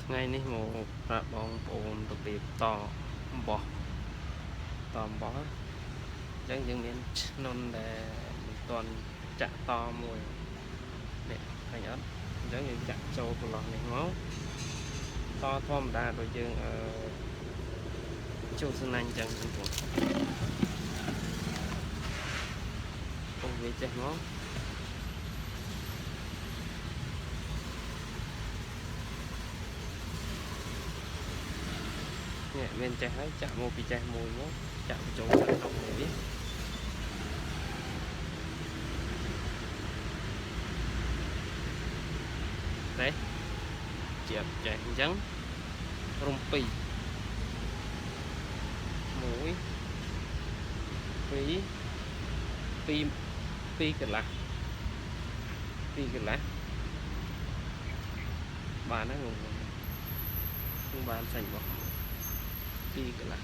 ថ្ងៃនេះមកប្រាប់បងប្អូនរបៀបតអំបោះតអំបោះអញ្ចឹងយើងមានឆ្នុនដែលមិនទាន់ចាក់តមួយនេះឃើញអត់អញ្ចឹងយើងចាក់ចូលប្រឡោះនេះមកតធម្មតាដូចយើងអឺចូលស្នាញ់អញ្ចឹងបងប្អូនអូវាចេះមកនេះមានចេះហើយចាក់មកពីចេះមួយមកចាក់បញ្ចូលក្នុងនេះវាទេជាចេះអញ្ចឹងរុំ2 1 2 2 2កន្លះ2កន្លះបានហើយបងប្អូនបានសាច់របស់2កន្លះ